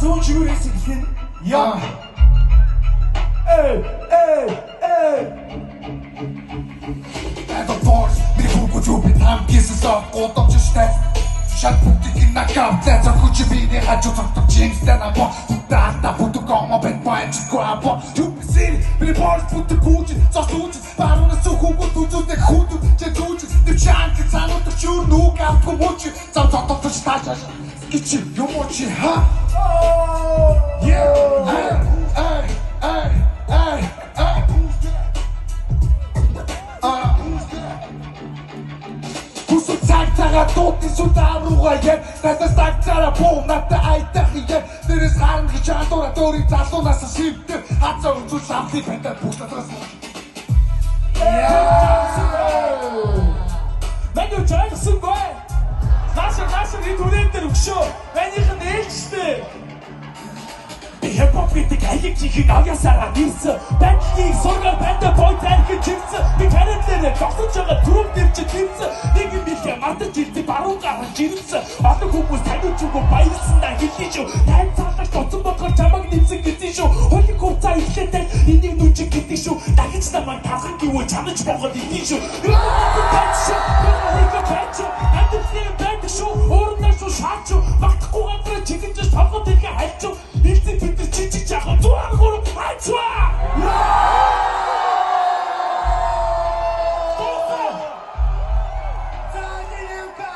Зүүн чигүүрээс эхлэн. Яа. Эй, эй, эй. Battle Force. Миний хүүгүүд би там гисэн соо гудамж штэ. Шат бүгдийг нокаут зэ хүч биний хажуу зогтох Джеймстэй намаа Удаа бүдэг гомо бэн байн чигуапо. Түпсэр миний борс бүдэг гүүж зос үүж баруунаас хүүгүүд үзүүдэг хүүдүүд чи зүүж нэвчан цаанууд чүр нүг автгүй мөч зам зодтолж таашаа гэж юм уу чи ха. Yeah, ay, ay, ay, ay. Ah. Хүсэл цаг цагаа дуудын сүд авруугаа яг надаас тагцаараа буу надад айтах яг дээрээс харна гэж андуура дөрийг залуунаас шивдэг хацаа үзүүл самлыг байтал бүгд надаас. Мань юу ч ойлгосонгүй. Наашаа наашаа энэ түрэн дээр өгшөө. Манийх нь ээлжтэй. Би хипхоп гэдэг алиг чихийг авьяасаараа нэрсэн. Бандлыг сургаар банда бой тарих чирсэн. Би карьерээр тогтож байгаа түрүүн дээр чи тэрсэн. Нэг юм бэлгээ мартаж ирдэг баруун гарan жирэмсэн. Олон хүмүүс таниуч үгүй баярлсандаа хэлнэ шүү. Тань цаалаач тоцсон бодгоор чамайг нэмсэн гэсэн шүү. Холиг хувцаа ихлээтэй энийг нүжиг гэдэг шүү. Дахиж намайг тархан гэвэл чанаж болгоод идэв шүү. Юу байж байж амьдралын байдаг шүү. Өөрнөө шүү шаач шүү. Багтахгүй газар чигэнж толгой дэлхээ хальч шүү. Илзээ бид нар жижиг жаахан 103 хайцваа. За, Нинка.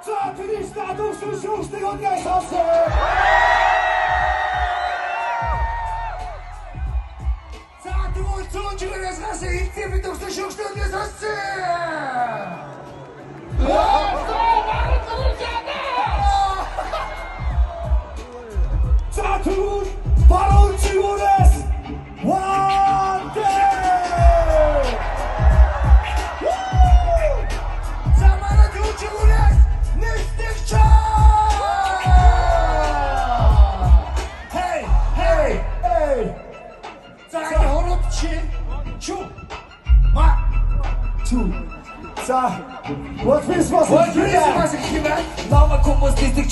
За, тэрээс надад шүүхтэй өдрөө сонсоо. За, тэгвэл зүүн чигээрээс гарсан элзээ бид өгсөн шүүхтэй өдрөө сонссон. За, тэгвэл баруун чигүүрээс One day. За, манай зүүн чигүүрээс Нэгдэг чаа. Hey, hey, hey. За, ингэ хурууд чи. Чү. Ма. Two. За, what Christmas? What Christmas гэх юм бэ? Намайг хүмүүс дисдэг.